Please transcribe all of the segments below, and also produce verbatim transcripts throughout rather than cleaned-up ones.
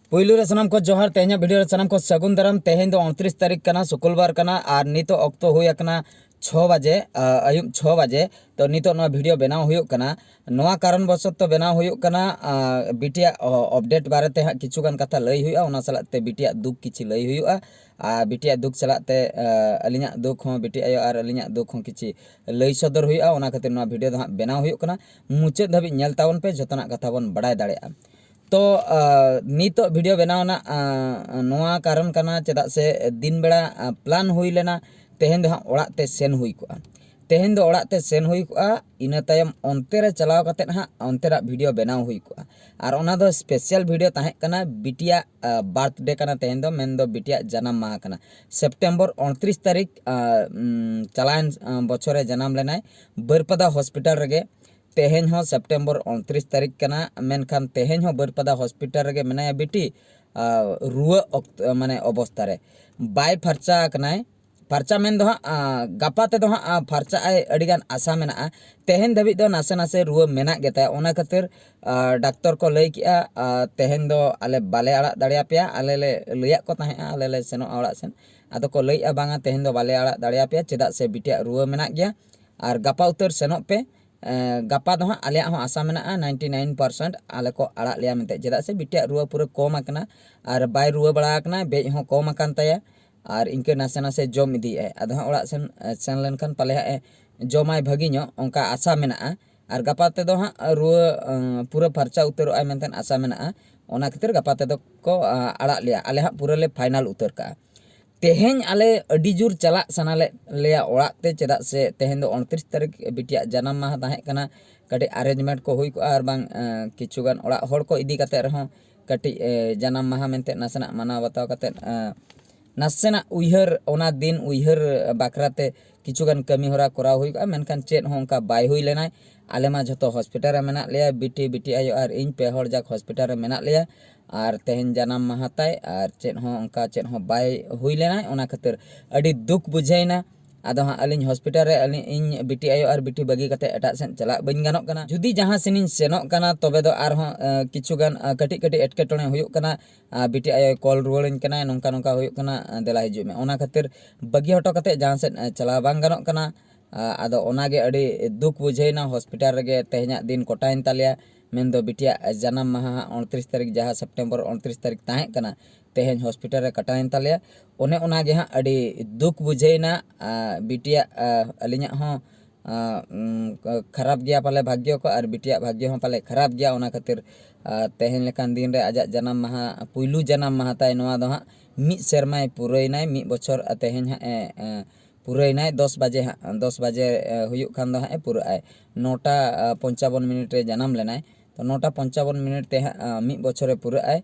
ᱯᱩᱭᱞᱩ ᱨᱮ ᱥᱟᱱᱟᱢ ᱠᱚ ᱡᱚᱦᱟᱨ, ᱛᱮᱦᱮᱧᱟᱜ ᱵᱷᱤᱰᱤᱭᱳ ᱨᱮ ᱥᱟᱱᱟᱢ ᱠᱚ ᱥᱟᱹᱜᱩᱱ ᱫᱟᱨᱟᱢ᱾ ᱛᱮᱦᱮᱧ ᱫᱚ ᱩᱱᱛᱨᱤᱥ ᱛᱟᱹᱨᱤᱠᱷ ᱠᱟᱱᱟ, ᱥᱩᱠᱩᱞᱵᱟᱨ ᱠᱟᱱᱟ, ᱟᱨ ᱱᱤᱛᱚᱜ ᱚᱠᱛᱚ ᱦᱩᱭ ᱟᱠᱟᱱᱟ ᱪᱷᱚ ᱵᱟᱡᱮ, ᱟ, ᱟᱹᱭᱩᱵ ᱪᱷᱚ ᱵᱟᱡᱮ᱾ ᱛᱚ ᱱᱤᱛᱚᱜ ᱱᱚᱣᱟ ᱵᱷᱤᱰᱤᱭᱳ ᱵᱮᱱᱟᱣ ᱦᱩᱭᱩᱜ ᱠᱟᱱᱟ᱾ ᱱᱚᱣᱟ ᱠᱟᱨᱚᱱ ᱵᱚᱥᱚᱛ ᱛᱮ ᱵᱮᱱᱟᱣ ᱦᱩᱭᱩᱜ ᱠᱟᱱᱟ, ᱟ, ᱵᱤᱴᱤᱭᱟᱜ, ᱚ, ᱟᱯᱰᱮᱴ ᱵᱟᱨᱮᱛᱮ ᱦᱟᱸᱜ ᱠᱤᱪᱷᱩ ᱜᱟᱱ ᱠᱟᱛᱷᱟ ᱞᱟᱹᱭ ᱦᱩᱭᱩᱜᱼᱟ, ᱚᱱᱟ ᱥᱟᱞᱟᱜ ᱛᱮ ᱵᱤᱴᱤᱭᱟᱜ ᱫᱩᱠ ᱠᱤᱪᱷᱤ ᱞᱟᱹᱭ ᱦᱩᱭᱩᱜᱼᱟ, ᱟᱨ ᱵᱤᱴᱤᱭᱟᱜ ᱫᱩᱠ ᱥᱟᱞᱟᱜ ᱛᱮ, ᱟ, ᱟᱹᱞᱤᱧᱟᱜ ᱫᱩᱠ ᱦᱚᱸ, ᱵᱤᱴᱤ ᱟᱭᱳ ᱟᱨ ᱟᱹᱞᱤᱧᱟᱜ ᱫᱩᱠ ᱦᱚᱸ ᱠᱤᱪᱷᱤ ᱞᱟᱹᱭ ᱥᱚᱫᱚᱨ ᱦᱩᱭᱩᱜᱼᱟ᱾ ᱚᱱᱟ ᱠᱷᱟᱹᱛᱤᱨ ᱱᱚᱣᱟ ᱵᱷᱤᱰᱤᱭᱳ ᱫᱚ ᱦᱟᱸᱜ ᱵᱮᱱᱟᱣ ᱦᱩᱭᱩᱜ ᱠᱟᱱᱟ᱾ ᱢᱩᱪᱟᱹᱫ ᱫᱷᱟᱹᱵᱤᱡ ᱧᱮᱞ ᱛᱟᱵᱚᱱ ᱯᱮ, ᱡᱚᱛᱚᱱᱟᱜ ᱠᱟᱛᱷᱟ ᱵᱚᱱ ᱵᱟᱲᱟᱭ ᱫᱟᱲᱮᱭᱟᱜᱼᱟ᱾ ᱛᱚ, ᱟ, ᱱᱤᱛᱚᱜ ᱵᱷᱤᱰᱤᱭᱳ ᱵᱮᱱᱟᱣ ᱨᱮᱱᱟᱜ, ᱟ, ᱱᱚᱣᱟ ᱠᱟᱨᱚᱱ ᱠᱟᱱᱟ, ᱪᱮᱫᱟᱜ ᱥᱮ ᱫᱤᱱ ᱵᱮᱲᱟ, ᱟ, ᱯᱞᱟᱱ ᱦᱩᱭ ᱞᱮᱱᱟ, ᱛᱮᱦᱮᱧ ᱫᱚ ᱦᱟᱸᱜ ᱚᱲᱟᱜ ᱛᱮ ᱥᱮᱱ ᱦᱩᱭ ᱠᱚᱜᱼᱟ᱾ ᱛᱮᱦᱮᱧ ᱫᱚ ᱚᱲᱟᱜ ᱛᱮ ᱥᱮᱱ ᱦᱩᱭ ᱠᱚᱜᱼᱟ, ᱤᱱᱟᱹ ᱛᱟᱭᱚᱢ ᱚᱱᱛᱮ ᱨᱮ ᱪᱟᱞᱟᱣ ᱠᱟᱛᱮᱫ ᱦᱟᱸᱜ ᱚᱱᱛᱮᱱᱟᱜ ᱵᱷᱤᱰᱤᱭᱳ ᱵᱮᱱᱟᱣ ᱦᱩᱭ ᱠᱚᱜᱼᱟ᱾ ᱟᱨ ᱚᱱᱟ ᱫᱚ ᱥᱯᱮᱥᱟᱞ ᱵᱷᱤᱰᱤᱭᱳ ᱛᱟᱦᱮᱸ ᱠᱟᱱᱟ, ᱵᱤᱴᱤᱭᱟᱜ, ᱟ, ᱵᱟᱨᱛᱷᱰᱮ ᱠᱟᱱᱟ ᱛᱮᱦᱮᱧ ᱫᱚ, ᱢᱮᱱᱫᱚ ᱵᱤᱴᱤᱭᱟᱜ ᱡᱟᱱᱟᱢ ᱢᱟᱦᱟ ᱠᱟᱱᱟ᱾ ᱥᱮᱯᱴᱮᱢᱵᱚᱨ ᱩᱱᱛᱨᱤᱥ ᱛᱟᱹᱨᱤᱠᱷ, ᱟ, ᱩᱢ, ᱪᱟᱞᱟᱣᱮᱱ, ᱟ, ᱵᱚᱪᱷᱚᱨᱮ ᱡᱟᱱᱟᱢ ᱞᱮᱱᱟᱭ ᱵᱟᱹᱨᱯᱟᱫᱟ ᱦᱚᱥᱯᱤᱴᱟᱞ ᱨᱮᱜᱮ᱾ ᱛᱮᱦᱮᱧ ᱦᱚᱸ ᱥᱮᱯᱴᱮᱢᱵᱚᱨ ᱩᱱᱛᱨᱤᱥ ᱛᱟᱹᱨᱤᱠᱷ ᱠᱟᱱᱟ, ᱢᱮᱱᱠᱷᱟᱱ ᱛᱮᱦᱮᱧ ᱦᱚᱸ ᱵᱟᱹᱨᱯᱟᱫᱟ ᱦᱚᱥᱯᱤᱴᱟᱞ ᱨᱮᱜᱮ ᱢᱮᱱᱟᱭᱟ ᱵᱤᱴᱤ, ᱟ, ᱨᱩᱣᱟᱹ ᱚᱠᱛᱚ, ᱢᱟᱱᱮ ᱚᱵᱚᱥᱛᱟ ᱨᱮ ᱵᱟᱭ ᱯᱷᱟᱨᱪᱟ ᱟᱠᱟᱱᱟᱭ᱾ ᱯᱷᱟᱨᱪᱟ ᱢᱮᱱ ᱫᱚ ᱦᱟᱸᱜ, ᱟ, ᱜᱟᱯᱟ ᱛᱮᱫᱚ ᱦᱟᱸᱜ, ᱟ, ᱯᱷᱟᱨᱪᱟᱜ ᱟᱭ, ᱟᱹᱰᱤᱜᱟᱱ ᱟᱥᱟ ᱢᱮᱱᱟᱜᱼᱟ᱾ ᱛᱮᱦᱮᱧ ᱫᱷᱟᱹᱵᱤᱡ ᱫᱚ ᱱᱟᱥᱮ ᱱᱟᱥᱮ ᱨᱩᱣᱟᱹ ᱢᱮᱱᱟᱜ ᱜᱮᱛᱟᱭᱟ, ᱚᱱᱟ ᱠᱷᱟᱹᱛᱤᱨ, ᱟ, ᱰᱟᱠᱛᱚᱨ ᱠᱚ ᱞᱟᱹᱭ ᱠᱮᱜᱼᱟ, ᱟ, ᱛᱮᱦᱮᱧ ᱫᱚ ᱟᱞᱮ ᱵᱟᱞᱮ ᱟᱲᱟᱜ ᱫᱟᱲᱮᱭᱟᱯᱮᱭᱟ᱾ ᱟᱞᱮ ᱞᱮ ᱞᱟᱹᱭᱟᱫ ᱠᱚ ᱛᱟᱦᱮᱸᱜᱼᱟ, ᱟᱞᱮ ᱞᱮ ᱥᱮᱱᱚᱜᱼᱟ ᱚᱲᱟᱜ ᱥᱮᱱ, ᱟᱫᱚ ᱠᱚ ᱞᱟᱹᱭᱮᱜᱼᱟ, ᱵᱟᱝᱟ, ᱛᱮᱦᱮᱧ ᱫᱚ ᱵᱟᱞᱮ ᱟᱲᱟᱜ ᱫᱟᱲᱮᱭᱟᱯᱮᱭᱟ, ᱪᱮᱫᱟᱜ ᱥᱮ ᱵᱤᱴᱤᱭᱟᱜ ᱨᱩᱣᱟᱹ ᱢᱮᱱᱟᱜ ᱜᱮᱭᱟ, ᱟᱨ ᱜᱟᱯᱟ ᱩᱛᱟᱹᱨ ᱥᱮᱱᱚᱜ ᱯᱮ᱾ ᱮᱸ, ᱜᱟᱯᱟ ᱫᱚ ᱦᱟᱸᱜ ᱟᱞᱮᱭᱟᱜ ᱦᱚᱸ ᱟᱥᱟ ᱢᱮᱱᱟᱜᱼᱟ, ᱱᱟᱭᱤᱱᱴᱤ ᱱᱟᱭᱤᱱ ᱯᱟᱨᱥᱮᱱᱴ ᱟᱞᱮ ᱠᱚ ᱟᱲᱟᱜ ᱞᱮᱭᱟ ᱢᱮᱱᱛᱮ, ᱪᱮᱫᱟᱜ ᱥᱮ ᱵᱤᱴᱤᱭᱟᱜ ᱨᱩᱣᱟᱹ ᱯᱩᱨᱟᱹ ᱠᱚᱢ ᱟᱠᱟᱱᱟ, ᱟᱨ ᱵᱟᱭ ᱨᱩᱣᱟᱹ ᱵᱟᱲᱟ ᱟᱠᱟᱱᱟ, ᱵᱮᱡ ᱦᱚᱸ ᱠᱚᱢ ᱟᱠᱟᱱ ᱛᱟᱭᱟ, ᱟᱨ ᱤᱱᱠᱟᱹ ᱱᱟᱥᱮ ᱱᱟᱥᱮ ᱡᱚᱢ ᱤᱫᱤᱭᱮᱫᱼᱟᱭ᱾ ᱟᱫᱚ ᱦᱟᱸᱜ ᱚᱲᱟᱜ ᱥᱮᱱ, ᱥᱮᱱ ᱞᱮᱱᱠᱷᱟᱱ ᱯᱟᱞᱮ ᱦᱟᱸᱜ ᱮ ᱡᱚᱢᱟᱭ ᱵᱷᱟᱹᱜᱤ ᱧᱚᱜ, ᱚᱱᱠᱟ ᱟᱥᱟ ᱢᱮᱱᱟᱜᱼᱟ᱾ ᱟᱨ ᱜᱟᱯᱟ ᱛᱮᱫᱚ ᱦᱟᱸᱜ ᱨᱩᱣᱟᱹ, ᱮᱸ, ᱯᱩᱨᱟᱹ ᱯᱷᱟᱨᱪᱟ ᱩᱛᱟᱹᱨᱚᱜᱼᱟᱭ ᱢᱮᱱᱛᱮ ᱟᱥᱟ ᱢᱮᱱᱟᱜᱼᱟ᱾ ᱚᱱᱟ ᱠᱷᱟᱹᱛᱤᱨ ᱜᱟᱯᱟ ᱛᱮᱫᱚ ᱠᱚ, ᱟ, ᱟᱲᱟᱜ ᱞᱮᱭᱟ, ᱟᱞᱮ ᱦᱟᱸᱜ ᱯᱩᱨᱟᱹ ᱞᱮ ᱯᱷᱟᱭᱱᱟᱞ ᱩᱛᱟᱹᱨ ᱠᱟᱜᱼᱟ᱾ ᱛᱮᱦᱮᱧ ᱟᱞᱮ ᱟᱹᱰᱤ ᱡᱳᱨ ᱪᱟᱞᱟᱜ ᱥᱟᱱᱟ ᱞᱮᱫ ᱞᱮᱭᱟ ᱚᱲᱟᱜ ᱛᱮ, ᱪᱮᱫᱟᱜ ᱥᱮ ᱛᱮᱦᱮᱧ ᱫᱚ ᱩᱱᱛᱨᱤᱥ ᱛᱟᱹᱨᱤᱠᱷ ᱵᱤᱴᱤᱭᱟᱜ ᱡᱟᱱᱟᱢ ᱢᱟᱦᱟ ᱛᱟᱦᱮᱸ ᱠᱟᱱᱟ᱾ ᱠᱟᱹᱴᱤᱡ ᱟᱨᱮᱧᱡᱽᱢᱮᱱᱴ ᱠᱚ ᱦᱩᱭ ᱠᱚᱜᱼᱟ, ᱟᱨ ᱵᱟᱝ, ᱮᱸ, ᱠᱤᱪᱷᱩ ᱜᱟᱱ ᱚᱲᱟᱜ ᱦᱚᱲ ᱠᱚ ᱤᱫᱤ ᱠᱟᱛᱮ ᱨᱮᱦᱚᱸ ᱠᱟᱹᱴᱤᱡ, ᱮ, ᱡᱟᱱᱟᱢ ᱢᱟᱦᱟ ᱢᱮᱱᱛᱮ ᱱᱟᱥᱮᱱᱟᱜ ᱢᱟᱱᱟᱣ ᱵᱟᱛᱟᱣ ᱠᱟᱛᱮ, ᱮᱸ, ᱱᱟᱥᱮᱱᱟᱜ ᱩᱭᱦᱟᱹᱨ, ᱚᱱᱟ ᱫᱤᱱ ᱩᱭᱦᱟᱹᱨ ᱵᱟᱠᱷᱨᱟ ᱛᱮ ᱠᱤᱪᱷᱩ ᱜᱟᱱ ᱠᱟᱹᱢᱤ ᱦᱚᱨᱟ ᱠᱚᱨᱟᱣ ᱦᱩᱭ ᱠᱚᱜᱼᱟ, ᱢᱮᱱᱠᱷᱟᱱ ᱪᱮᱫ ᱦᱚᱸ ᱚᱱᱠᱟ ᱵᱟᱭ ᱦᱩᱭ ᱞᱮᱱᱟᱭ᱾ ᱟᱞᱮ ᱢᱟ ᱡᱷᱚᱛᱚ ᱦᱚᱥᱯᱤᱴᱟᱞ ᱨᱮ ᱢᱮᱱᱟᱜ ᱞᱮᱭᱟ, ᱵᱤᱴᱤ, ᱵᱤᱴᱤ ᱟᱭᱳ ᱟᱨ ᱤᱧ ᱯᱮ ᱦᱚᱲ ᱡᱟᱠ ᱦᱚᱥᱯᱤᱴᱟᱞ ᱨᱮ ᱢᱮᱱᱟᱜ ᱞᱮᱭᱟ᱾ ᱟᱨ ᱛᱮᱦᱮᱧ ᱡᱟᱱᱟᱢ ᱢᱟᱦᱟ ᱛᱟᱭ, ᱟᱨ ᱪᱮᱫ ᱦᱚᱸ ᱚᱱᱠᱟ ᱪᱮᱫ ᱦᱚᱸ ᱵᱟᱭ ᱦᱩᱭ ᱞᱮᱱᱟᱭ᱾ ᱚᱱᱟ ᱠᱷᱟᱹᱛᱤᱨ ᱟᱹᱰᱤ ᱫᱩᱠ ᱵᱩᱡᱷᱟᱹᱣᱮᱱᱟ᱾ ᱟᱫᱚ ᱦᱟᱸᱜ ᱟᱹᱞᱤᱧ ᱦᱚᱥᱯᱤᱴᱟᱞ ᱨᱮ ᱟᱹᱞᱤᱧ, ᱤᱧ ᱵᱤᱴᱤ ᱟᱭᱳ ᱟᱨ ᱵᱤᱴᱤ ᱵᱟᱹᱜᱤ ᱠᱟᱛᱮ ᱮᱴᱟᱜ ᱥᱮᱫ ᱪᱟᱞᱟᱜ ᱵᱟᱹᱧ ᱜᱟᱱᱚᱜ ᱠᱟᱱᱟ᱾ ᱡᱩᱫᱤ ᱡᱟᱦᱟᱸ ᱥᱮᱱᱤᱧ ᱥᱮᱱᱚᱜ ᱠᱟᱱᱟ, ᱛᱚᱵᱮ ᱫᱚ ᱟᱨᱦᱚᱸ, ᱮ, ᱠᱤᱪᱷᱩ ᱜᱟᱱ, ᱮ, ᱠᱟᱹᱴᱤᱡ ᱠᱟᱹᱴᱤᱡ ᱮᱴᱠᱮᱴᱚᱬᱮ ᱦᱩᱭᱩᱜ ᱠᱟᱱᱟ᱾ ᱟ, ᱵᱤᱴᱤ ᱟᱭᱳᱭ ᱠᱚᱞ ᱨᱩᱣᱟᱹᱲᱟᱹᱧ ᱠᱟᱱᱟᱭ, "ᱱᱚᱝᱠᱟ ᱱᱚᱝᱠᱟ ᱦᱩᱭᱩᱜ ᱠᱟᱱᱟ, ᱟ, ᱫᱮᱞᱟ ᱦᱤᱡᱩᱜ ᱢᱮ᱾" ᱚᱱᱟ ᱠᱷᱟᱹᱛᱤᱨ ᱵᱟᱹᱜᱤ ᱦᱚᱴᱚ ᱠᱟᱛᱮ ᱡᱟᱦᱟᱸ ᱥᱮᱫ, ᱮ, ᱪᱟᱞᱟᱣ ᱵᱟᱝ ᱜᱟᱱᱚᱜ ᱠᱟᱱᱟ᱾ ᱟ, ᱟᱫᱚ ᱚᱱᱟᱜᱮ ᱟᱹᱰᱤ ᱫᱩᱠ ᱵᱩᱡᱷᱟᱹᱣᱮᱱᱟ᱾ ᱦᱚᱥᱯᱤᱴᱟᱞ ᱨᱮᱜᱮ ᱛᱮᱦᱮᱧᱟᱜ ᱫᱤᱱ ᱠᱚᱴᱟᱭᱮᱱ ᱛᱟᱞᱮᱭᱟ, ᱢᱮᱱᱫᱚ ᱵᱤᱴᱤᱭᱟᱜ ᱡᱟᱱᱟᱢ ᱢᱟᱦᱟ ᱦᱟᱸᱜ ᱩᱱᱛᱨᱤᱥ ᱛᱟᱹᱨᱤᱠᱷ, ᱡᱟᱦᱟᱸ ᱥᱮᱯᱴᱮᱢᱵᱚᱨ ᱩᱱᱛᱨᱤᱥ ᱛᱟᱹᱨᱤᱠᱷ ᱛᱟᱦᱮᱸ ᱠᱟᱱᱟ, ᱛᱮᱦᱮᱧ ᱦᱚᱥᱯᱤᱴᱟᱞ ᱨᱮ ᱠᱟᱴᱟᱣᱮᱱ ᱛᱟᱞᱮᱭᱟ᱾ ᱚᱱᱮ ᱚᱱᱟᱜᱮ ᱦᱟᱸᱜ ᱟᱹᱰᱤ ᱫᱩᱠ ᱵᱩᱡᱷᱟᱹᱣᱮᱱᱟ᱾ ᱟ, ᱵᱤᱴᱤᱭᱟᱜ, ᱟ, ᱟᱹᱞᱤᱧᱟᱜ ᱦᱚᱸ, ᱟ, ᱩᱢ, ᱠᱷᱟᱨᱟᱯ ᱜᱮᱭᱟ ᱯᱟᱞᱮ ᱵᱷᱟᱜᱽᱭᱚ ᱠᱚ, ᱟᱨ ᱵᱤᱴᱤᱭᱟᱜ ᱵᱷᱟᱜᱽᱭᱚ ᱦᱚᱸ ᱯᱟᱞᱮ ᱠᱷᱟᱨᱟᱯ ᱜᱮᱭᱟ᱾ ᱚᱱᱟ ᱠᱷᱟᱹᱛᱤᱨ, ᱟ, ᱛᱮᱦᱮᱧ ᱞᱮᱠᱟᱱ ᱫᱤᱱ ᱨᱮ ᱟᱡᱟᱜ ᱡᱟᱱᱟᱢ ᱢᱟᱦᱟ, ᱯᱩᱭᱞᱩ ᱡᱟᱱᱟᱢ ᱢᱟᱦᱟ ᱛᱟᱭ, ᱱᱚᱣᱟ ᱫᱚ ᱦᱟᱸᱜ ᱢᱤᱫ ᱥᱮᱨᱢᱟᱭ ᱯᱩᱨᱟᱹᱭᱱᱟᱭ, ᱢᱤᱫ ᱵᱚᱪᱷᱚᱨ, ᱟ, ᱛᱮᱦᱮᱧ ᱦᱟᱸᱜ ᱮ, ᱮ, ᱯᱩᱨᱟᱹᱭᱱᱟᱭ᱾ ᱫᱚᱥ ᱵᱟᱡᱮ ᱦᱟᱸᱜ, ᱫᱚᱥ ᱵᱟᱡᱮ, ᱮ, ᱦᱩᱭᱩᱜ ᱠᱷᱟᱱ ᱫᱚ ᱦᱟᱸᱜ ᱮ ᱯᱩᱨᱟᱹᱜ ᱟᱭ᱾ ᱱᱚᱴᱟ, ᱟ, ᱯᱚᱧᱪᱟᱵᱚᱱ ᱢᱤᱱᱤᱴ ᱨᱮ ᱡᱟᱱᱟᱢ ᱞᱮᱱᱟᱭ᱾ ᱛᱚ, ᱱᱚᱴᱟ ᱯᱚᱧᱪᱟᱵᱚᱱ ᱢᱤᱱᱤᱴ ᱛᱮ ᱦᱟᱸᱜ, ᱟ, ᱢᱤᱫ ᱵᱚᱪᱷᱚᱨᱮ ᱯᱩᱨᱟᱹᱜ ᱟᱭ᱾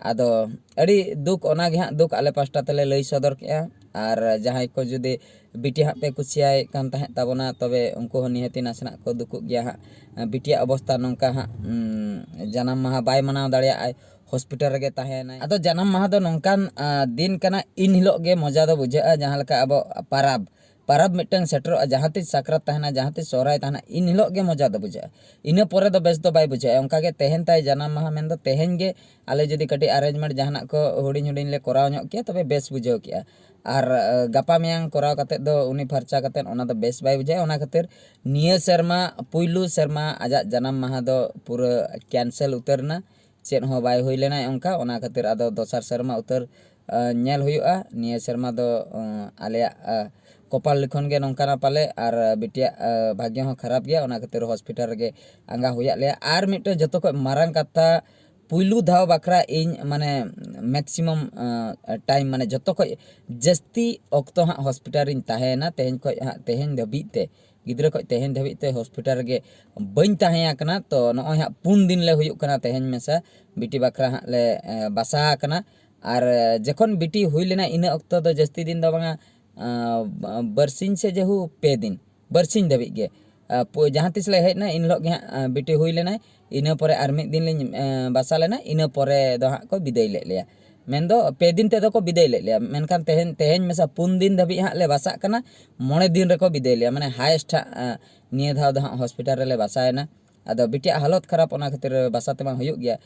ᱟᱫᱚ ᱟᱹᱰᱤ ᱫᱩᱠ, ᱚᱱᱟ ᱜᱮ ᱦᱟᱸᱜ ᱫᱩᱠ ᱟᱞᱮ ᱯᱟᱥᱴᱟ ᱛᱮᱞᱮ ᱞᱟᱹᱭ ᱥᱚᱫᱚᱨ ᱠᱮᱜᱼᱟ᱾ ᱟᱨ ᱡᱟᱦᱟᱸᱭ ᱠᱚ ᱡᱩᱫᱤ ᱵᱤᱴᱤ ᱦᱟᱸᱜ ᱯᱮ ᱠᱩᱥᱤᱭᱟᱭ ᱠᱟᱱ ᱛᱟᱦᱮᱸᱫ ᱛᱟᱵᱚᱱᱟ, ᱛᱚᱵᱮ ᱩᱱᱠᱩ ᱦᱚᱸ ᱱᱤᱦᱟᱹᱛᱤ ᱱᱟᱥᱮᱱᱟᱜ ᱠᱚ ᱫᱩᱠᱩᱜ ᱜᱮᱭᱟ ᱦᱟᱸᱜ᱾ ᱵᱤᱴᱤᱭᱟᱜ ᱚᱵᱚᱥᱛᱟ ᱱᱚᱝᱠᱟ ᱦᱟᱸᱜ, ᱩᱢ, ᱡᱟᱱᱟᱢ ᱢᱟᱦᱟ ᱵᱟᱭ ᱢᱟᱱᱟᱣ ᱫᱟᱲᱮᱭᱟᱜᱼᱟᱭ, ᱦᱚᱥᱯᱤᱴᱟᱞ ᱨᱮᱜᱮ ᱛᱟᱦᱮᱸᱭᱮᱱᱟᱭ᱾ ᱟᱫᱚ ᱡᱟᱱᱟᱢ ᱢᱟᱦᱟ ᱫᱚ ᱱᱚᱝᱠᱟᱱ, ᱟ, ᱫᱤᱱ ᱠᱟᱱᱟ, ᱤᱱ ᱦᱤᱞᱳᱜ ᱜᱮ ᱢᱚᱡᱟ ᱫᱚ ᱵᱩᱡᱷᱟᱹᱜᱼᱟ, ᱡᱟᱦᱟᱸ ᱞᱮᱠᱟ ᱟᱵᱚ ᱯᱟᱨᱟᱵᱽ, ᱯᱟᱨᱟᱵᱽ ᱢᱤᱫᱴᱟᱝ ᱥᱮᱴᱮᱨᱚᱜᱼᱟ, ᱡᱟᱦᱟᱸ ᱛᱤᱥ ᱥᱟᱠᱨᱟᱛ ᱛᱟᱦᱮᱱᱟ, ᱡᱟᱦᱟᱸ ᱛᱤᱥ ᱥᱚᱦᱨᱟᱭ ᱛᱟᱦᱮᱱᱟ, ᱤᱱ ᱦᱤᱞᱳᱜ ᱜᱮ ᱢᱚᱡᱟ ᱫᱚ ᱵᱩᱡᱷᱟᱹᱜᱼᱟ᱾ ᱤᱱᱟᱹ ᱯᱚᱨᱮ ᱫᱚ ᱵᱮᱥ ᱫᱚ ᱵᱟᱭ ᱵᱩᱡᱷᱟᱹᱜᱼᱟ᱾ ᱚᱱᱠᱟ ᱜᱮ ᱛᱮᱦᱮᱧ ᱛᱟᱭ ᱡᱟᱱᱟᱢ ᱢᱟᱦᱟ ᱢᱮᱱᱫᱚ ᱛᱮᱦᱮᱧ ᱜᱮ ᱟᱞᱮ ᱡᱩᱫᱤ ᱠᱟᱹᱴᱤᱡ arrangement ᱡᱟᱦᱟᱱᱟᱜ ᱠᱚ ᱦᱩᱰᱤᱧ ᱦᱩᱰᱤᱧ ᱞᱮ ᱠᱚᱨᱟᱣ ᱧᱚᱜ ᱠᱮᱭᱟ, ᱛᱚᱵᱮ ᱵᱮᱥ ᱵᱩᱡᱷᱟᱹᱣ ᱠᱮᱜᱼᱟ᱾ ᱟᱨ, ᱟ, ᱜᱟᱯᱟ ᱢᱮᱭᱟᱝ ᱠᱚᱨᱟᱣ ᱠᱟᱛᱮᱫ ᱫᱚ ᱩᱱᱤ ᱯᱷᱟᱨᱪᱟ ᱠᱟᱛᱮᱫ ᱚᱱᱟ ᱫᱚ ᱵᱮᱥ ᱵᱟᱭ ᱵᱩᱡᱷᱟᱹᱜᱼᱟ᱾ ᱚᱱᱟ ᱠᱷᱟᱹᱛᱤᱨ ᱱᱤᱭᱟᱹ ᱥᱮᱨᱢᱟ, ᱯᱩᱭᱞᱩ ᱥᱮᱨᱢᱟ ᱟᱡᱟᱜ ᱡᱟᱱᱟᱢ ᱢᱟᱦᱟ ᱫᱚ ᱯᱩᱨᱟᱹ cancel ᱩᱛᱟᱹᱨ ᱮᱱᱟ᱾ ᱪᱮᱫ ᱦᱚᱸ ᱵᱟᱭ ᱦᱩᱭ ᱞᱮᱱᱟ ᱚᱱᱠᱟ᱾ ᱚᱱᱟ ᱠᱷᱟᱹᱛᱤᱨ ᱟᱫᱚ ᱫᱚᱥᱟᱨ ᱥᱮᱨᱢᱟ ᱩᱛᱟᱹᱨ, ᱟ, ᱧᱮᱞ ᱦᱩᱭᱩᱜᱼᱟ᱾ ᱱᱤᱭᱟᱹ ᱥᱮᱨᱢᱟ ᱫᱚ, ᱟ, ᱟᱞᱮᱭᱟᱜ, ᱟ, ᱠᱚᱯᱟᱞ ᱞᱤᱠᱷᱚᱱ ᱜᱮ ᱱᱚᱝᱠᱟᱱᱟ ᱯᱟᱞᱮ, ᱟᱨ, ᱟ, ᱵᱤᱴᱤᱭᱟᱜ, ᱟ, ᱵᱷᱟᱜᱽᱭᱚ ᱦᱚᱸ ᱠᱷᱟᱨᱟᱯ ᱜᱮᱭᱟ, ᱚᱱᱟ ᱠᱷᱟᱹᱛᱤᱨ ᱦᱚᱥᱯᱤᱴᱟᱞ ᱨᱮᱜᱮ ᱟᱸᱜᱟ ᱦᱩᱭᱟᱫ ᱞᱮᱭᱟ᱾ ᱟᱨ ᱢᱤᱫᱴᱮᱱ ᱡᱚᱛᱚ ᱠᱷᱚᱱ ᱢᱟᱨᱟᱝ ᱠᱟᱛᱷᱟ, ᱯᱩᱭᱞᱩ ᱫᱷᱟᱣ ᱵᱟᱠᱷᱨᱟ ᱤᱧ ᱢᱟᱱᱮ maximum, ᱟ, time, ᱢᱟᱱᱮ ᱡᱚᱛᱚ ᱠᱷᱚᱱ ᱡᱟᱹᱥᱛᱤ ᱚᱠᱛᱚ ᱦᱟᱸᱜ ᱦᱚᱥᱯᱤᱴᱟᱞ ᱨᱤᱧ ᱛᱟᱦᱮᱸᱭᱮᱱᱟ ᱛᱮᱦᱮᱧ ᱠᱷᱚᱱ ᱦᱟᱸᱜ, ᱛᱮᱦᱮᱧ ᱫᱷᱟᱹᱵᱤᱡ ᱛᱮ, ᱜᱤᱫᱽᱨᱟᱹ ᱠᱷᱚᱱ ᱛᱮᱦᱮᱧ ᱫᱷᱟᱹᱵᱤᱡ ᱛᱮ ᱦᱚᱥᱯᱤᱴᱟᱞ ᱨᱮᱜᱮ ᱵᱟᱹᱧ ᱛᱟᱦᱮᱸ ᱟᱠᱟᱱᱟ᱾ ᱛᱚ, ᱱᱚᱜᱼᱚᱭ ᱦᱟᱸᱜ ᱯᱩᱱ ᱫᱤᱱ ᱞᱮ ᱦᱩᱭᱩᱜ ᱠᱟᱱᱟ ᱛᱮᱦᱮᱧ ᱢᱮᱥᱟ ᱵᱤᱴᱤ ᱵᱟᱠᱷᱨᱟ ᱦᱟᱸᱜ ᱞᱮ, ᱮ, ᱵᱟᱥᱟ ᱟᱠᱟᱱᱟ᱾ ᱟᱨ, ᱮ, ᱡᱚᱠᱷᱚᱱ ᱵᱤᱴᱤ ᱦᱩᱭ ᱞᱮᱱᱟ, ᱤᱱᱟᱹ ᱚᱠᱛᱚ ᱫᱚ ᱡᱟᱹᱥᱛᱤ ᱫᱤᱱ ᱫᱚ ᱵᱟᱝᱟ, ᱟ, ᱵᱟᱨᱥᱤᱧ ᱥᱮ ᱡᱮᱦᱩ ᱯᱮ ᱫᱤᱱ, ᱵᱟᱨᱥᱤᱧ ᱫᱷᱟᱹᱵᱤᱡ ᱜᱮ᱾ ᱟ, ᱯᱩ-, ᱡᱟᱦᱟᱸ ᱛᱤᱥ ᱞᱮ ᱦᱮᱡ ᱮᱱᱟ, ᱤᱱ ᱦᱤᱞᱳᱜ ᱜᱮ ᱦᱟᱸᱜ, ᱟ, ᱵᱤᱴᱤ ᱦᱩᱭ ᱞᱮᱱᱟᱭ᱾ ᱤᱱᱟᱹ ᱯᱚᱨᱮ ᱟᱨ ᱢᱤᱫ ᱫᱤᱱ ᱞᱤᱧ, ᱮ, ᱵᱟᱥᱟ ᱞᱮᱱᱟ, ᱤᱱᱟᱹ ᱯᱚᱨᱮ ᱫᱚ ᱦᱟᱸᱜ ᱠᱚ ᱵᱤᱫᱟᱹᱭ ᱞᱮᱫ ᱞᱮᱭᱟ᱾ ᱢᱮᱱᱫᱚ ᱯᱮ ᱫᱤᱱ ᱛᱮᱫᱚ ᱠᱚ ᱵᱤᱫᱟᱹᱭ ᱞᱮᱫ ᱞᱮᱭᱟ, ᱢᱮᱱᱠᱷᱟᱱ ᱛᱮᱦᱮᱧ ᱛᱮᱦᱮᱧ ᱢᱮᱥᱟ ᱯᱩᱱ ᱫᱤᱱ ᱫᱷᱟᱹᱵᱤᱡ ᱦᱟᱸᱜ ᱞᱮ ᱵᱟᱥᱟᱜ ᱠᱟᱱᱟ᱾ ᱢᱚᱬᱮ ᱫᱤᱱ ᱨᱮᱠᱚ ᱵᱤᱫᱟᱹᱭ ᱞᱮᱭᱟ, ᱢᱟᱱᱮ ᱦᱟᱭᱮᱥᱴ ᱦᱟᱸᱜ ᱱᱤᱭᱟᱹ ᱫᱷᱟᱣ ᱫᱚ ᱦᱟᱸᱜ ᱦᱚᱥᱯᱤᱴᱟᱞ ᱨᱮᱞᱮ ᱵᱟᱥᱟᱭᱮᱱᱟ᱾ ᱟᱫᱚ ᱵᱤᱴᱤᱭᱟᱜ ᱦᱟᱞᱚᱛ ᱠᱷᱟᱨᱟᱯ, ᱚᱱᱟ ᱠᱷᱟᱹᱛᱤᱨ ᱵᱟᱥᱟ ᱛᱮᱢᱟ ᱦᱩᱭᱩᱜ ᱜᱮᱭᱟ᱾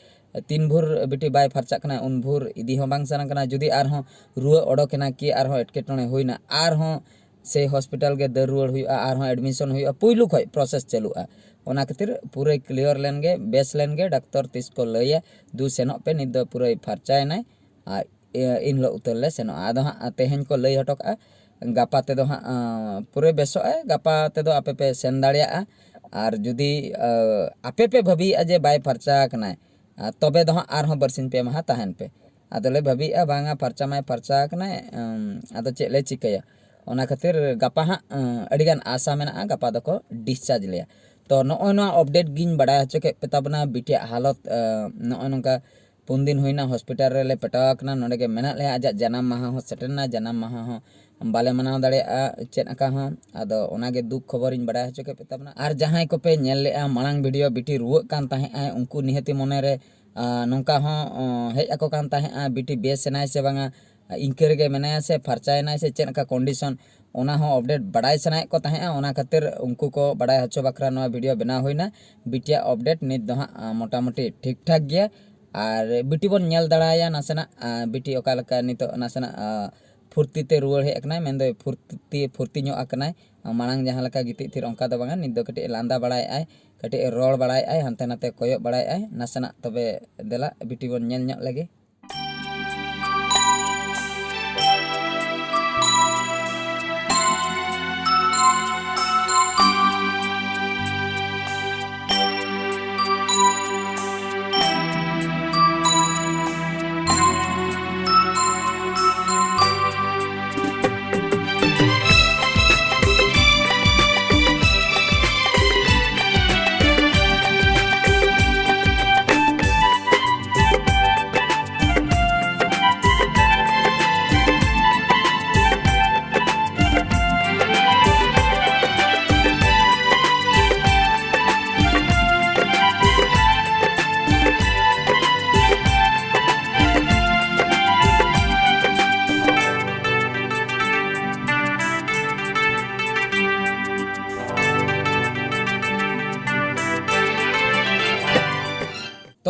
ᱛᱤᱱ ᱵᱷᱳᱨ ᱵᱤᱴᱤ ᱵᱟᱭ ᱯᱷᱟᱨᱪᱟᱜ ᱠᱟᱱᱟ, ᱩᱱ ᱵᱷᱳᱨ ᱤᱫᱤ ᱦᱚᱸ ᱵᱟᱝ ᱥᱟᱱᱟ ᱠᱟᱱᱟ᱾ ᱡᱩᱫᱤ ᱟᱨᱦᱚᱸ ᱨᱩᱣᱟᱹ ᱚᱰᱚᱠᱮᱱᱟ ᱠᱤ ᱟᱨᱦᱚᱸ ᱮᱴᱠᱮᱴᱚᱬᱮ ᱦᱩᱭᱱᱟ, ᱟᱨᱦᱚᱸ ᱥᱮᱭ ᱦᱚᱥᱯᱤᱴᱟᱞ ᱜᱮ ᱫᱟᱹᱲ ᱨᱩᱣᱟᱹᱲ ᱦᱩᱭᱩᱜᱼᱟ, ᱟᱨᱦᱚᱸ ᱮᱰᱢᱤᱥᱚᱱ ᱦᱩᱭᱩᱜᱼᱟ, ᱯᱩᱭᱞᱩ ᱠᱷᱚᱡ ᱯᱨᱚᱥᱮᱥ ᱪᱟᱹᱞᱩᱜᱼᱟ᱾ ᱚᱱᱟ ᱠᱷᱟᱹᱛᱤᱨ ᱯᱩᱨᱟᱹᱭ ᱠᱞᱤᱭᱟᱨ ᱞᱮᱱ ᱜᱮ, ᱵᱮᱥ ᱞᱮᱱ ᱜᱮ, ᱰᱟᱠᱛᱚᱨ ᱛᱤᱥ ᱠᱚ ᱞᱟᱹᱭᱟ, "ᱫᱩ ᱥᱮᱱᱚᱜ ᱯᱮ, ᱱᱤᱛ ᱫᱚ ᱯᱩᱨᱟᱹᱭ ᱯᱷᱟᱨᱪᱟᱭᱮᱱᱟᱭ", ᱟᱨ ᱤᱱ ᱦᱤᱞᱳᱜ ᱩᱛᱟᱹᱨ ᱞᱮ ᱥᱮᱱᱚᱜᱼᱟ᱾ ᱟᱫᱚ ᱦᱟᱸᱜ ᱛᱮᱦᱮᱧ ᱠᱚ ᱞᱟᱹᱭ ᱦᱚᱴᱚ ᱠᱟᱜᱼᱟ, ᱜᱟᱯᱟ ᱛᱮᱫᱚ ᱦᱟᱸᱜ ᱯᱩᱨᱟᱹᱭ ᱵᱮᱥᱚᱜᱼᱟᱭ, ᱜᱟᱯᱟ ᱛᱮᱫᱚ ᱟᱯᱮ ᱯᱮ ᱥᱮᱱ ᱫᱟᱲᱮᱭᱟᱜᱼᱟ᱾ ᱟᱨ ᱡᱩᱫᱤ ᱟᱯᱮ ᱯᱮ ᱵᱷᱟᱹᱵᱤᱭᱮᱫᱼᱟ ᱡᱮ ᱵᱟᱭ ᱯᱷᱟᱨᱪᱟ ᱟᱠᱟᱱᱟᱭ, ᱛᱚᱵᱮ ᱫᱚ ᱦᱟᱸᱜ ᱟᱨᱦᱚᱸ ᱵᱟᱨᱥᱤᱧ ᱯᱮ ᱢᱟᱦᱟ ᱛᱟᱦᱮᱱ ᱯᱮ᱾ ᱟᱫᱚᱞᱮ ᱵᱷᱟᱹᱵᱤᱭᱮᱫᱼᱟ, ᱵᱟᱝᱟ, ᱯᱷᱟᱨᱪᱟ ᱢᱟᱭ ᱯᱷᱟᱨᱪᱟ ᱟᱠᱟᱱᱟᱭ, ᱟᱫᱚ ᱪᱮᱫ ᱞᱮ ᱪᱤᱠᱟᱹᱭᱟ? ᱚᱱᱟ ᱠᱷᱟᱹᱛᱤᱨ ᱜᱟᱯᱟ ᱦᱟᱸᱜ ᱟᱹᱰᱤᱜᱟᱱ ᱟᱥᱟ ᱢᱮᱱᱟᱜᱼᱟ, ᱜᱟᱯᱟ ᱫᱚᱠᱚ ᱰᱤᱥᱪᱟᱨᱡᱽ ᱞᱮᱭᱟ᱾ ᱛᱚ ᱱᱚᱜᱼᱚᱭ ᱱᱚᱣᱟ ᱟᱯᱰᱮᱴ ᱜᱤᱧ ᱵᱟᱲᱟᱭ ᱦᱚᱪᱚ ᱠᱮᱫ ᱯᱮ ᱛᱟᱵᱚᱱᱟ᱾ ᱵᱤᱴᱤᱭᱟᱜ ᱦᱟᱞᱚᱛ ᱱᱚᱜᱼᱚᱭ ᱱᱚᱝᱠᱟ ᱯᱩᱱ ᱫᱤᱱ ᱦᱩᱭᱱᱟ ᱦᱚᱥᱯᱤᱴᱟᱞ ᱨᱮᱞᱮ ᱯᱮᱴᱟᱣ ᱟᱠᱟᱱᱟ, ᱱᱚᱰᱮ ᱜᱮ ᱢᱮᱱᱟᱜ ᱞᱮᱭᱟ᱾ ᱟᱡᱟᱜ ᱡᱟᱱᱟᱢ ᱢᱟᱦᱟ ᱦᱚᱸ ᱥᱮᱴᱮᱨᱱᱟ, ᱡᱟᱱᱟᱢ ᱢᱟᱦᱟ ᱦᱚᱸ ᱵᱟᱞᱮ ᱢᱟᱱᱟᱣ ᱫᱟᱲᱮᱭᱟᱜᱼᱟ ᱪᱮᱫ ᱟᱠᱟ ᱦᱚᱸ᱾ ᱟᱫᱚ ᱚᱱᱟᱜᱮ ᱫᱩᱠ ᱠᱷᱚᱵᱚᱨᱤᱧ ᱵᱟᱲᱟᱭ ᱦᱚᱪᱚ ᱠᱮᱫ ᱯᱮ ᱛᱟᱵᱚᱱᱟ᱾ ᱟᱨ ᱡᱟᱦᱟᱸᱭ ᱠᱚᱯᱮ ᱧᱮᱞ ᱞᱮᱜᱼᱟ ᱢᱟᱲᱟᱝ ᱵᱷᱤᱰᱤᱭᱳ, ᱵᱤᱴᱤ ᱨᱩᱣᱟᱹᱜ ᱠᱟᱱ ᱛᱟᱦᱮᱸᱜ ᱟᱭ, ᱩᱱᱠᱩ ᱱᱤᱦᱟᱹᱛᱤ ᱢᱚᱱᱮᱨᱮ ᱱᱚᱝᱠᱟ ᱦᱚᱸ ᱦᱮᱡ ᱟᱠᱚ ᱠᱟᱱ ᱛᱟᱦᱮᱸᱜᱼᱟ, ᱵᱤᱴᱤ ᱵᱮᱥ ᱮᱱᱟᱭ ᱥᱮ ᱵᱟᱝᱟ, ᱤᱱᱠᱟᱹ ᱨᱮᱜᱮ ᱢᱮᱱᱟᱭᱟ ᱥᱮ ᱯᱷᱟᱨᱪᱟᱭᱮᱱᱟᱭ ᱥᱮ ᱪᱮᱫ ᱞᱮᱠᱟ ᱠᱚᱱᱰᱤᱥᱚᱱ, ᱚᱱᱟ ᱦᱚᱸ ᱟᱯᱰᱮᱴ ᱵᱟᱲᱟᱭ ᱥᱟᱱᱟᱭᱮᱫ ᱠᱚ ᱛᱟᱦᱮᱸᱜᱼᱟ᱾ ᱚᱱᱟ ᱠᱷᱟᱹᱛᱤᱨ ᱩᱱᱠᱩ ᱠᱚ ᱵᱟᱲᱟᱭ ᱦᱚᱪᱚ ᱵᱟᱠᱷᱨᱟ ᱱᱚᱣᱟ ᱵᱷᱤᱰᱤᱭᱳ ᱵᱮᱱᱟᱣ ᱦᱩᱭᱱᱟ᱾ ᱵᱤᱴᱤᱭᱟᱜ ᱟᱯᱰᱮᱴ ᱱᱤᱛ ᱫᱚ ᱦᱟᱸᱜ ᱢᱚᱴᱟᱢᱩᱴᱤ ᱴᱷᱤᱠ ᱴᱷᱟᱠ ᱜᱮᱭᱟ᱾ ᱟᱨ ᱵᱤᱴᱤ ᱵᱚᱱ ᱧᱮᱞ ᱫᱟᱲᱟᱭᱟ ᱱᱟᱥᱮᱱᱟᱜ, ᱵᱤᱴᱤ ᱚᱠᱟ ᱞᱮᱠᱟ ᱱᱤᱛᱚᱜ ᱱᱟᱥᱮᱱᱟᱜ ᱯᱷᱩᱨᱛᱤ ᱛᱮ ᱨᱩᱣᱟᱹᱲ ᱦᱮᱡ ᱟᱠᱟᱱᱟᱭ, ᱢᱮᱱᱫᱚ ᱯᱷᱩᱨᱛᱤ ᱯᱷᱩᱨᱛᱤ ᱧᱚᱜ ᱟᱠᱟᱱᱟᱭ᱾ ᱢᱟᱲᱟᱝ ᱡᱟᱦᱟᱸ ᱞᱮᱠᱟ ᱜᱤᱛᱤᱡ ᱛᱷᱤᱨ, ᱚᱱᱠᱟ ᱫᱚ ᱵᱟᱝᱟ, ᱱᱤᱛ ᱫᱚ ᱠᱟᱹᱴᱤᱡ ᱮ ᱞᱟᱸᱫᱟ ᱵᱟᱲᱟᱭᱮᱫᱼᱟᱭ, ᱠᱟᱹᱴᱤᱡ ᱮ ᱨᱚᱲ ᱵᱟᱲᱟᱭᱮᱫᱼᱟᱭ, ᱦᱟᱱᱛᱮ ᱱᱟᱛᱮ ᱠᱚᱭᱚᱜ ᱵᱟᱲᱟᱭᱮᱫᱼᱟᱭ ᱱᱟᱥᱮᱱᱟᱜ᱾ ᱛᱚᱵᱮ ᱫᱮᱞᱟ ᱵᱤᱴᱤ ᱵᱚᱱ ᱧᱮᱞ ᱧᱚᱜ ᱞᱮᱜᱮ᱾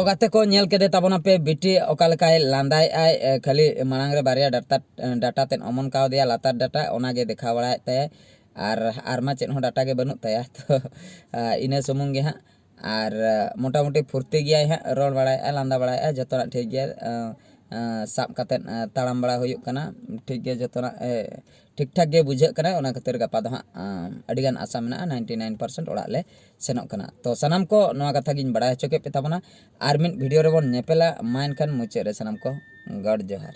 ᱜᱟᱛᱮ ᱠᱚ, ᱧᱮᱞ ᱠᱮᱫᱮ ᱛᱟᱵᱚᱱᱟᱯᱮ ᱵᱤᱴᱤ ᱚᱠᱟ ᱞᱮᱠᱟᱭ ᱞᱟᱸᱫᱟᱭᱮᱫᱼᱟᱭ᱾ ᱮ, ᱠᱷᱟᱹᱞᱤ ᱢᱟᱲᱟᱝ ᱨᱮ ᱵᱟᱨᱭᱟ ᱰᱟᱴᱟ, ᱰᱟᱴᱟ ᱛᱮᱫ ᱚᱢᱚᱱ ᱠᱟᱣᱫᱮᱭᱟ, ᱞᱟᱛᱟᱨ ᱰᱟᱴᱟ, ᱚᱱᱟᱜᱮ ᱫᱮᱠᱷᱟᱣ ᱵᱟᱲᱟᱭᱮᱫ ᱛᱟᱭᱟᱭ᱾ ᱟᱨ, ᱟᱨ ᱢᱟ ᱪᱮᱫ ᱦᱚᱸ ᱰᱟᱴᱟ ᱜᱮ ᱵᱟᱹᱱᱩᱜ ᱛᱟᱭᱟ᱾ ᱛᱚ, ᱟ, ᱤᱱᱟᱹ ᱥᱩᱢᱩᱝ ᱜᱮ ᱦᱟᱸᱜ᱾ ᱟᱨ, ᱟ, ᱢᱚᱴᱟᱢᱩᱴᱤ ᱯᱷᱩᱨᱛᱤ ᱜᱮᱭᱟᱭ ᱦᱟᱸᱜ, ᱨᱚᱲ ᱵᱟᱲᱟᱭᱮᱫᱼᱟᱭ, ᱞᱟᱸᱫᱟ ᱵᱟᱲᱟᱭᱮᱫᱼᱟᱭ, ᱡᱚᱛᱚᱱᱟᱜ ᱴᱷᱤᱠ ᱜᱮᱭᱟ᱾ ᱟ, ᱟ, ᱥᱟᱵ ᱠᱟᱛᱮᱫ, ᱟ, ᱛᱟᱲᱟᱢ ᱵᱟᱲᱟ ᱦᱩᱭᱩᱜ ᱠᱟᱱᱟ, ᱴᱷᱤᱠ ᱜᱮ, ᱡᱚᱛᱚᱱᱟᱜ, ᱮ, ᱴᱷᱤᱠ ᱴᱷᱟᱠ ᱜᱮ ᱵᱩᱡᱷᱟᱹᱜ ᱠᱟᱱᱟ᱾ ᱚᱱᱟ ᱠᱷᱟᱹᱛᱤᱨ ᱜᱟᱯᱟ ᱫᱚ ᱦᱟᱸᱜ, ᱟ, ᱟᱹᱰᱤᱜᱟᱱ ᱟᱥᱟ ᱢᱮᱱᱟᱜᱼᱟ, ᱱᱟᱭᱤᱱᱴᱤ ᱱᱟᱭᱤᱱ ᱯᱟᱨᱥᱮᱱᱴ ᱚᱲᱟᱜ ᱞᱮ ᱥᱮᱱᱚᱜ ᱠᱟᱱᱟ᱾ ᱛᱚ, ᱥᱟᱱᱟᱢ ᱠᱚ ᱱᱚᱣᱟ ᱠᱟᱛᱷᱟ ᱜᱤᱧ ᱵᱟᱲᱟᱭ ᱦᱚᱪᱚ ᱠᱮᱫ ᱯᱮ ᱛᱟᱵᱚᱱᱟ᱾ ᱟᱨ ᱢᱤᱫ ᱵᱷᱤᱰᱤᱭᱳ ᱨᱮᱵᱚᱱ ᱧᱮᱯᱮᱞᱟ᱾ ᱢᱟ ᱮᱱᱠᱷᱟᱱ ᱢᱩᱪᱟᱹᱫ ᱨᱮ ᱥᱟᱱᱟᱢ ᱠᱚ ᱜᱚᱰ ᱡᱚᱦᱟᱨ᱾